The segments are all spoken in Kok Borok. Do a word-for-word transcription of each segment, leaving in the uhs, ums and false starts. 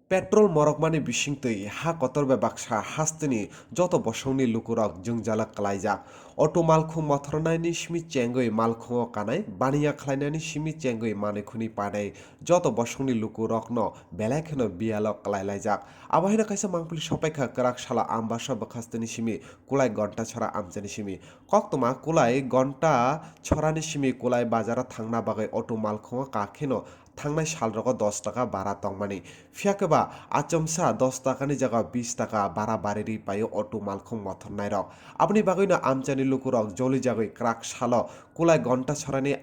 Petrol morokmani bisingtwi ha kotor bai baksa hasteni joto bosongni lukurok jwngjalo kwlaijak. Auto malkhung mothornaini simi chengwi malkhungo kanai, baniya khlainani simi chengwi manwi khwnwi panai joto bosongni lukurokno belai kheno biyalo kwlailaijak. Abo haino kaisa mangpili sopaikha kwrak salo Ambasa bwkhasteni simi Kulai Gonta Chora amchaini simi. Koktwma Kulai Gonta Chorani simi Kulai bazaro thangna bagwi auto malkhungo kakheno thangnai salrogo dos taka bara tongmani. Phiya khe ba achomsa dos takani jaga bis taka bara bariri paio auto malkhung mothornairok. Aboni bagwino amchaini lukurok jolijagwi kwrak salo Kulai Gonta Chorani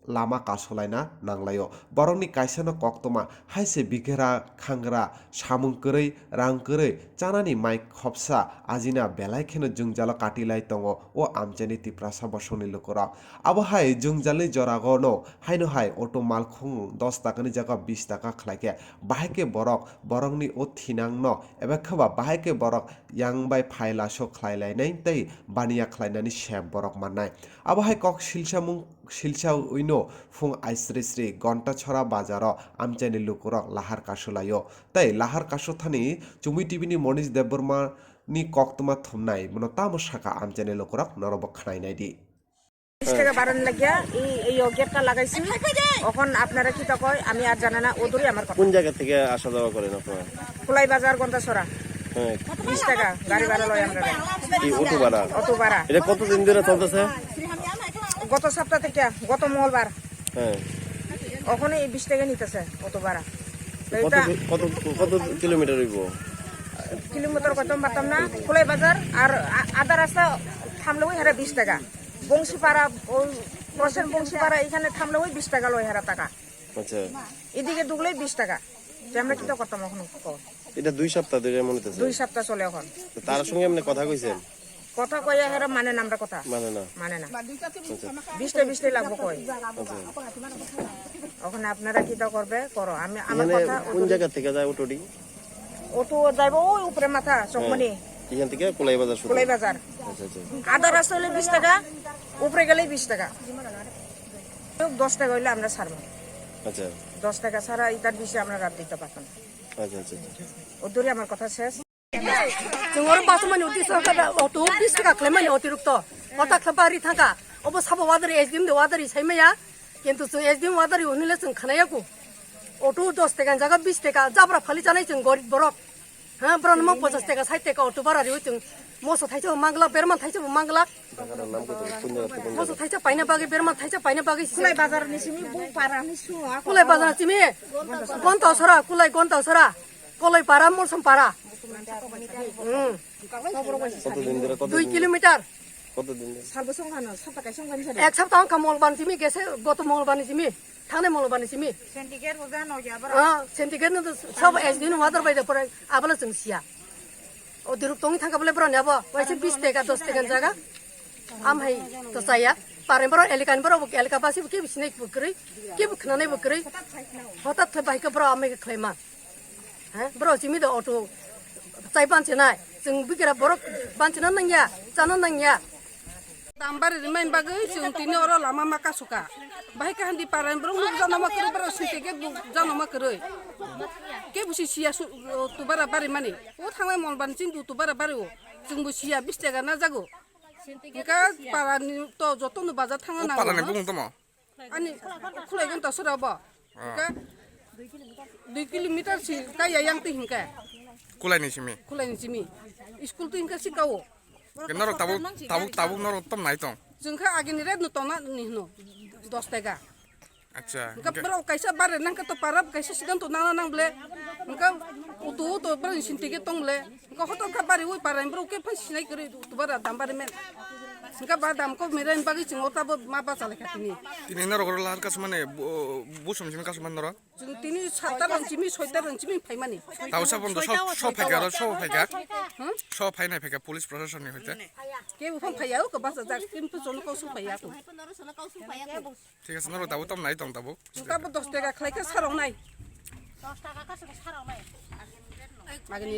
lama kasulaina nanglaio. Borokni kaisano koktwma hai se bigra khangra, samung kwrwi, rang kwrwi, chanani mai khopsa ajina belai kheno jwngjalo katilai tongo o amchaini Tiprasa bosongni lukurok. Abo hai jwngjalni joragono haino hai auto malkhung dos takani jaga bis taka khlaikhe, bahai khe borok borokni o thinangno eba khe ba bahai khe borok yang bai phai laso khlai lainai tei baniya khlainani sep borok mannai. Abo hai kok silsamung silsa uino phung aisri sri Gonta Chora bazaro amchaini lukurok lahar kasulaio. Tei lahar kasu thani Chumui T V ni Monish Debbarma ni koktwma thumnai bono tamo saka amchaini lukurok norokbo khwnai naidi. বিশ টাকা বাড়ানো লাগিয়া এই, এই গেটটা লাগাইছি। এখন আপনারা কিতা কয় আমি আর জানি না, ওদুরই আমার কথা। কোন জায়গা থেকে আসা যাওয়া করেন আপনারা? কুলাই বাজার, গন্তাছড়া। হ্যাঁ। বিশ টাকা গাড়ি ভাড়া লয় আমরা। কি অটো ভাড়া? অটো ভাড়া। এটা কতদিন ধরে চলতেছে? গত সপ্তাহ থেকে, গত মঙ্গলবার। হ্যাঁ। ওখানে এই বিশ টাকা নিতেছে অটো ভাড়া। তো কত এটা দূর, কত, কত কিলোমিটার হইব? কিলোমিটার কত পারতাম না, কুলাই বাজার আর আ-, আধা রাস্তা থামলে ওই হারা বিশ টাকা। বংশীপাড়া, ওই পাশের বংশীপাড়া এখানে থামলে ওই বিশ টাকা লয় হারা টাকা। আচ্ছা। এদিকে ঢুকলেই বিশ টাকা। যে আমরা কিতা করতাম এখন, কও? এটা দুই সপ্তাহ ধরে মনে হচ্ছে। দুই সপ্তাহ চলে এখন। তো তার সঙ্গে আপনি কথা কইছেন? কথা কইয়া হেরা মানে না আমরা কথা। মানে না। মানে না। আচ্ছা। বিশটা বিশটাই লাগবো কই। আচ্ছা। ওখানে আপনারা কিতা করবে, করো। আমি, আমার মানে কথা কোন জায়গা থেকে যায় অটোটি? অটো যাইবো ওই উপরে মাথা, চকমনি। হ্যাঁ। এখান থেকে কুলাই বাজার শুরু? কুলাই বাজার। আচ্ছা, আচ্ছা। আধা রাস্তা হইলে বিশ টাকা, উপরে গেলেই বিশ টাকা। দশ টাকা হইলে আমরা ছাড়বো। আচ্ছা। দশ টাকা ছাড়া এটার বেশি আমরা রাত দিতে পারতাম না। আচ্ছা, আচ্ছা, আচ্ছা। ওদুরই আমার কথা শেষ। Chwng oro bachomani uddesyo khe auto bis taka khlaimani otirokto. O ta khlai bari thangkha. Obo sabo wadari S D M de wadari saimaya. Kintu chwng S D M wadari hwnile chwng khwnaya kho. Auto dos taka jaga bis taka jabra phali chanai chwng gorib borok. Ha, borok nang pochas taka sait taka auto bara riwi chwng moso thaisa bo manglak, berman thaisa bo manglak. Moso thaisa paina bagwi, berman thaisa paina bagwi. Kulai bazar ni simi bung para ni su. Kulai bazar simi. Gonta sora, kulai gonta sora. Koloi para, Molsom para. Hmm. কতদিন ধরে, কতদিন দুই ধরে? কিলোমিটার। কতদিন ধরে? সাত বছর হলো, সাত আট বছর হলো। এক সপ্তাহ অংকা মলবান চিমি গেছে, গত মলবানি চিমি, থানে মলবানি চিমি। সিন্ডিকেট বোঝা নয় আবার। হ্যাঁ, সিন্ডিকেট তো সব একদিন ওয়াদার বাইরে পড়ে, আবার চুংসিয়া। ও দিরুক টঙ্গি থাকা বলে বড় নেব, ওইসে বিশ টাকা, দশ টাকা জায়গা। Am hai to chaya, pare boro elika ni boro elika basi ke bisine bukri, ke bukna ne bukri. Hotat khe bahai khe boro amai khe khlaima. He, boro simi do auto chai banse nai, chwng bikira borok banse na nangya, chana nangya. Dam bari rimani bagwi chwng tini oro lama ma kasuka. Bahai khe handi parai borok nuk jano ma kwrwi, borok sinte gate nuk jano ma kwrwi. Ke busi siya su, tubara bari mani. O thangnai mon ban chini tubara bari o. Chwng bo siya bish taka na jago. Hingke parani to jotono baja thangna nango. Parani bumung tamo? Ani khulai gonta sora bo. Ah. Hingke dui kilometer si kaya yang ti hingke. Kulai ni simi? Kulai ni simi. School ti hingke si kao. Ke norok tabuk, tabuk, tabuk norok tom nai tong? Chwng khe agini rate no tongna ni hino dos taka. Acha, hingke hingke borok kaisa bare nangkhe to para kaisa siddhanto nangna nang ble. Hingke utu utu borok ni sinti khe tong ble. Hingke hotok kha bari ui para borok khe phai sinai kwrwi utu bara dam bari men. Hingke ba dam kok mere bagwi chwng ota bo ma bacha lekha tini. Tini norok oro lahar kasumani bo-, bosom simi kasumani norok? Chwng tini satta ron simi soita ron simi phaimani. Tausa bondo so, so phaikha ro, so phaikha. Hmm? So phainai phaikha police proshasonni hoite. Ke buphang phaiya o ko basa jak kintu jono kok so phaiya ko. Thik ase, norok tabuk tom nai tong tabuk. Tabuk dos taka khlai khe sarok nai. Dos taka khe sarok nai. Agini